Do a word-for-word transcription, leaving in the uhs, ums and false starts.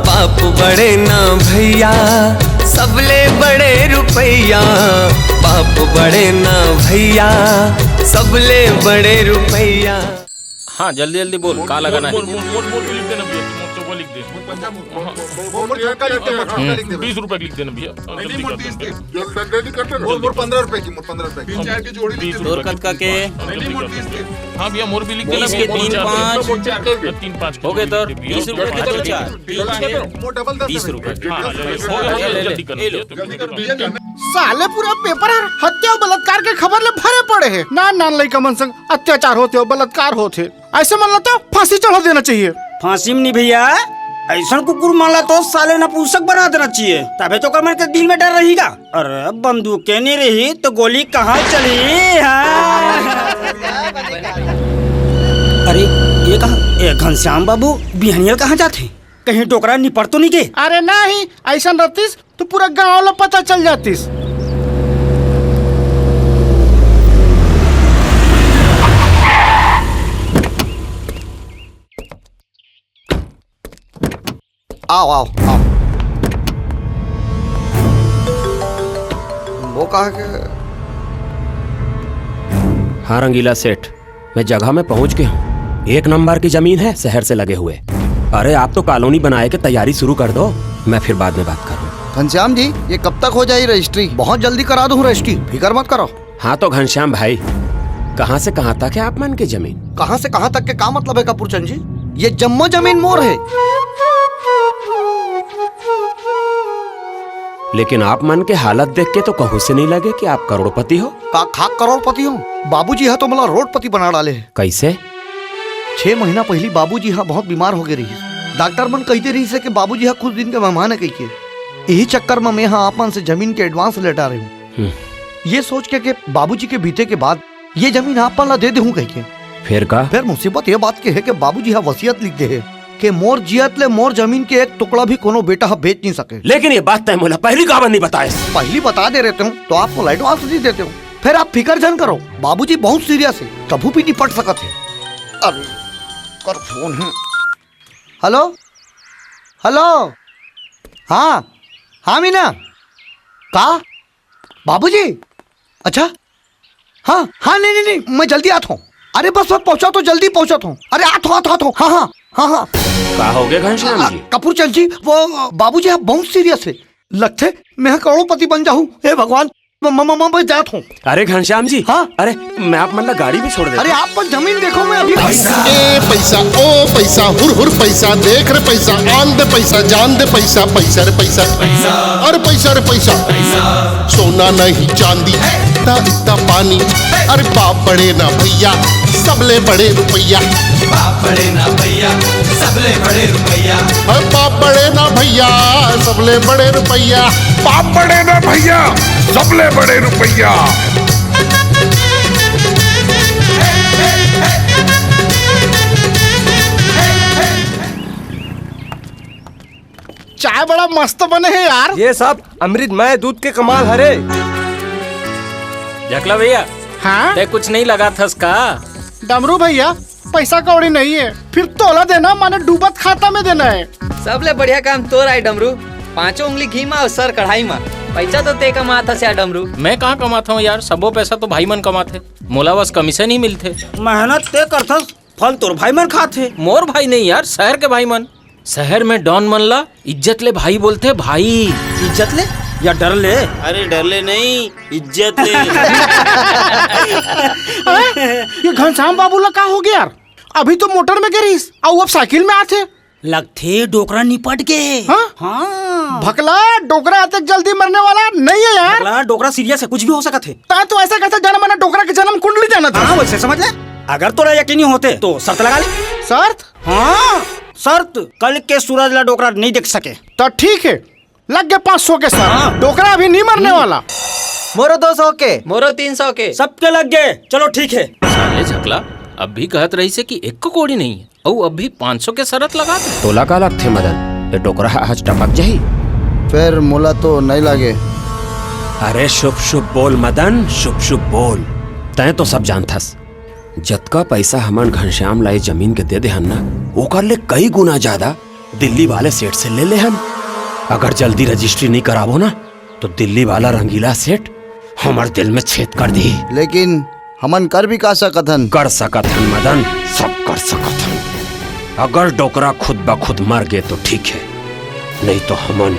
बाप बड़े ना भैया, सबले बड़े रुपैया। बाप बड़े ना भैया, सबले बड़े रुपैया। हाँ, जल्दी जल्दी बोल, का लगाना है? मोर, मोर, मोर, मोर भी लिख देना भैया, मोर चौका लिख दे। मोर, मोर, मोर, मोर, मोर, मोर, मोर, मोर, मोर, मोर, मोर, मोर, बीस रुपए लिख देना भैया। हाँ, जल्दी कर देना। जल्दी कर दे। मोर, मोर पंद्रह रुपए की, मोर पंद्रह रुपए की। तीन चार के जोड़ी लिख दे। तोर कतका के? हाँ भैया, मोर भी लिख देना। बीस के तीन पाँच। तीन पाँच हो गए तो बीस रुपए के दो चार। मोर डबल दस बीस रुपए। हाँ, हाँ, जल्दी, जल्दी, जल्दी कर दो। साले पूरा पेपर हर हत्या अउ बलात्कार के खबर ले भरे पड़े हे। नान नान लइका मन संग अत्याचार होथे अउ बलात्कार होथे। अइसे मन ला तो फांसी चढ़ा देना चाहिए। फांसी में नहीं भैया, अइसन कुकुर मन ला तो साले नपुंसक बना देना चाहिए, तभे तो ओकर मन के दिल में डर रही गा। अरे बंदूके नहीं रही तो गोली कहाँ चली? हाँ। अरे ये कहा, ए घनश्याम बाबू बिहनिया कहाँ जाथे? कहीं डोकरा निपट तो नहीं गे? अरे नहीं, अइसन रहतिस तो पूरा गांव ला पता चल जातिस। आओ, आओ, आओ। वो कहा के? हाँ रंगीला सेठ, मैं जगह में पहुंच गया हूँ। एक नंबर की जमीन है, शहर से लगे हुए। अरे, आप तो कॉलोनी बनाए के तैयारी शुरू कर दो, मैं फिर बाद में बात करूँ। घनश्याम जी, ये कब तक हो जाही रजिस्ट्री? बहुत जल्दी करा दूँ रजिस्ट्री, फिकर मत करो। हाँ तो घनश्याम भाई, कहाँ से कहाँ तक है आप मन के जमीन? कहाँ से कहाँ तक के का मतलब है कपूरचंद जी? ये जम्मो जमीन मोर है। लेकिन आप मन के हालत देख के तो कहूँ से नहीं लगे कि आप करोड़पति हो। का खाक करोड़पति हो? बाबूजी हा तो मोला रोडपति बना डाले हे। कैसे? छह महीना पहली बाबूजी हा बहुत बीमार हो गए रहिस। डॉक्टर मन कहते रहिस हे कि बाबूजी हा कुछ दिन के मेहमान है कहिके। यही चक्कर में मैं हा आप मन से जमीन के एडवांस लेटा रही हूँ। हम्म। ये सोच के कि बाबूजी के बीते के बाद ये जमीन आप मन ला दे देहूं कहिके। फिर का? फिर मुसीबत ये बात के है कि बाबूजी हा वसीयत लिख दे है कि मोर जियत ले मोर जमीन के एक टुकड़ा भी कोनो बेटा हा बेच नहीं सके। लेकिन ये बात तय मोला पहली काबर नहीं बताए? पहली बता दे रहते हूँ तो आप मोला एडवांस नहीं देते हो। फिर आप फिकर झन करो, बाबूजी बहुत सीरियस है, कभू भी निपट सकत है। अरे कर फोन है। हेलो, हेलो, हाँ, हाँ मीना, का बाबूजी? अच्छा, हाँ, हाँ, नहीं, नहीं, नहीं, मैं जल्दी आत हूँ। अरे बस, मैं पहुँचा तो जल्दी पहुँचा तो। अरे आत हूँ, आत हूँ, आत हूँ। हाँ, हाँ, हाँ, हाँ। का हो गया घनश्याम जी? कपूरचंद जी, वो बाबूजी, आप बहुत सीरियस है। लगथे मैं करोड़पति बन जाहूँ। हे भगवान, म-, म-, म-, मैं जात हूँ। अरे घनश्याम जी। हाँ? अरे मैं आप मन ला गाड़ी भी छोड़ देता। अरे आप बस जमीन देखो, मैं अभी। ए पैसा, ओ पैसा, हुर हुर पैसा, देख रे पैसा, आन दे पैसा, जान दे पैसा, पैसा रे पैसा। अरे पैसा रे पैसा। सोना नहीं चांदी, इतना इतना पानी। अरे बाप बड़े ना भैया, सबले बड़े रुपैया। बाप बड़े ना भैया, सबले बड़े रुपैया। अरे बाप बड़े ना भैया, सबले बड़े रुपैया। बाप बड़े ना भैया, सबले बड़े रुपैया। चाय बड़ा मस्त बने हे यार। ये सब अमृतमय दूध के कमाल हरे। झकला भैया, हाँ? तै कुछ नहीं लगाथस का? डमरू भैया, पैसा कौड़ी नहीं है, फिर तोला देना माने डूबत खाता में देना है। सबले बढ़िया काम तोर आय डमरू, पांचों उंगली घी मा अउ सर कढ़ाई मा। पैसा तो तै कमाथस यार डमरू। मैं कहाँ कमाथंव यार, सबो पैसा तो भाई मन कमाथे, मोला बस कमीशन ही मिलथे। मेहनत तै करथस, फल तोर भाई मन खाथे। मोर भाई नहीं यार, शहर के भाई मन। शहर में डॉन मन ला इज्जत ले भाई बोलथे, भाई। इज्जत ले या डर ले? अरे डर ले नहीं, इज्जत ले। ये घनश्याम बाबू ला का हो गया यार? अभी तो मोटर में गे रहिस, अउ अब साइकिल में आथे। लगथे डोकरा निपट गे। हाँ? हाँ। भकला, डोकरा अतेक जल्दी मरने वाला नहीं है यार। भकला, डोकरा सीरियस है, कुछ भी हो सकत है। ता तो ऐसा कैसे जाना, मैंने डोकरा के जन्म कुंडली जाना था। हाँ, वैसे समझ ले। अगर तोला यकीनी होते तो शर्त लगा ले। शर्त? हाँ, शर्त, कल के सूरज ला डोकरा नहीं देख सके। तो ठीक है, लग गए पाँच सौ के शर्त। हाँ। डोकरा अभी नहीं मरने वाला। मोरो दो सौ के। मोरो तीन सौ के। सबके लग गए, चलो ठीक है। साले झकला, अब भी कहत रहिसे कि एक कौड़ी नहीं है, अउ अब भी पाँच सौ के शरत लगा दे। तोला का लगथे मदन, ये डोकरा आज टपक जाही? फिर मोला तो नहीं लागे। अरे शुभ शुभ बोल मदन, शुभ शुभ बोल। तैं तो सब जानथस, जतका पैसा हमन घनश्याम ला ये जमीन के दे देहन ना, ओकर ले कई गुना ज्यादा दिल्ली वाले सेठ से ले ले हन। अगर जल्दी रजिस्ट्री नहीं कराबो ना, तो दिल्ली वाला रंगीला सेठ हमर दिल में छेद कर दी। लेकिन हमन कर भी का सकत हन? कर सकत हन मदन, सब कर सकत हन। अगर डोकरा खुद ब खुद मर गे तो ठीक है, नहीं तो हमन